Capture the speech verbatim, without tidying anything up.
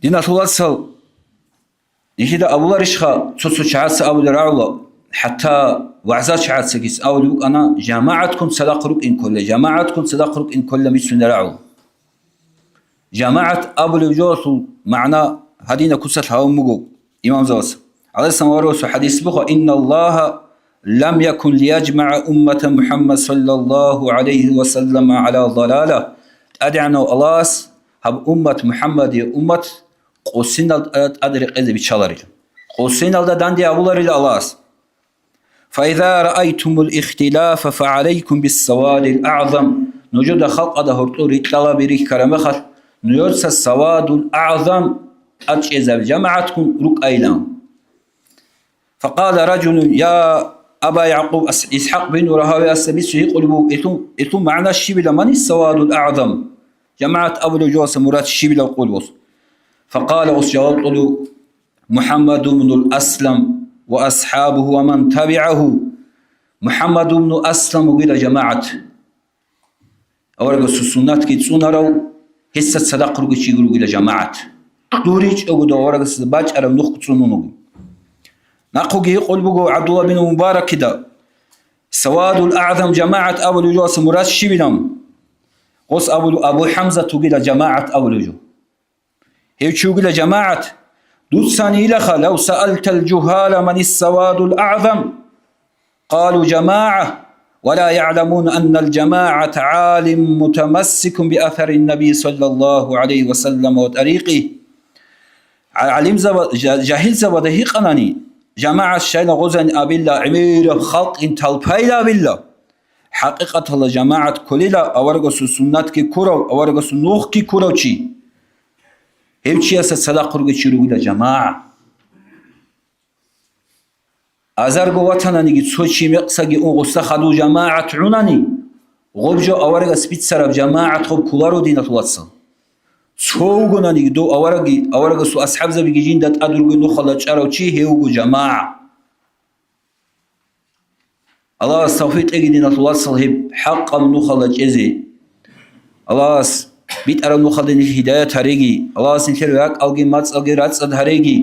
Диналъул вацал, нилъеда абуларищха, цо-цо чагӀаца абулеб рагӀула, хӀатта вагӀза чагӀацагис абулеб букӀана, жамагӀатккун цадахъ рукӀин кколила, жамагӀатккун цадахъ рукӀин кколила мицунеб рагӀула. ЖамагӀат абулеб жоялъул магӀна гьадинаб куцалъ гьабун буго имамзабаз. ГӀалайгьиссалам аварагасул хӀадис буго: «Инналлагьа лам якун лияжмагӀа уммата МухӀаммад саллаллагьу гӀалайгьи ва саллама гӀала далала». ТӀадегӀанав Аллагьас гьаб уммат, МухӀаммадие уммат, къосиналда тӀад рекъезе биччаларила. Къосиналда данде гьабуларила Аллагьас. «Фаиза раайтумул ихтилафа фагӀалайкум биссавадил агӀзам». Нужеда халкъалда гьоркьор рикьалаби рихьараб мехалъ, нужеца савадул агӀзам тӀад чӀезабе, жамагӀатккун рукӀайилан. Факъала ражулун: «Я Аба ЯгӀкъуб», Ис-, ИсхӀакъ бин Рагьавиясда бицун гьикъулеб буго, гьелъул, гьелъул магӀна щибила, мани савадул агӀзам? ЖамагӀат абулеб жоялъа мурад щибилан къулбос? Факъала, ус жаваб кьолев: «МухӀаммад ибнул Аслам ва асхӀабугьу ва ман табигӀагьу». МухӀаммад ибну Аслам вугила жамагӀат. Аварагасул суннатги цӀунарав, гьесда цадахъ ругев чиги ругила жамагӀат. КьуричӀого дов аварагасда бачӀараб нух цӀунун вуго. Нахъеги гьикъулеб буго ГӀабдулла бин Мубаракида: «Савадул агӀзам жамагӀат» абулеб жоялъа мурад щибилан? Гъос абулев: «Абу ХӀамзат вугила жамагӀат» абулев жо. Гьев чи вугила жамагӀат. Дуцани илаха: «Лав саалтал жугьала манис савадул агӀзам, къалу жамагӀа, ва ла ягӀламуна аннал жамагӀата гӀалим мутамассикун биасарин Наби саллаллагьу гӀалайгьи ва саллам ва тарикъи». ГӀа-, гӀалимзаба-, жа-, жагьилзабада гьикъанани, жамагӀат щайила гъозани абила, гӀемераб халкъин талпайила абила. ХӀакъикъаталда жамагӀат кколила аварагасул суннатги ккурав, аварагасул нухги ккурав чи. Гьев чиясда цадахъ ругев чи ругила жамагӀа. Азарго ватананиги цо чи мекъсаги ун гъосда хадув жамагӀат гӀунани, гъоб жо аварагас бицараб жамагӀат гъоб кколаро, диналъул вацал. Цо вугонаниги дов авараги, аварагасул асхӀабзабиги жинда тӀад ругел нухалда чӀарав чи, гьев вуго жамагӀа. Аллагьас тавфикъ кьеги, диналъул вацал, гьеб хӀакъаб нухалда чӀезе. Аллагьас битӀараб нухалде нилъ гьидаят гьареги, Аллагьас нилъер ракӀалги мацӀалги рацӀцӀад гьареги.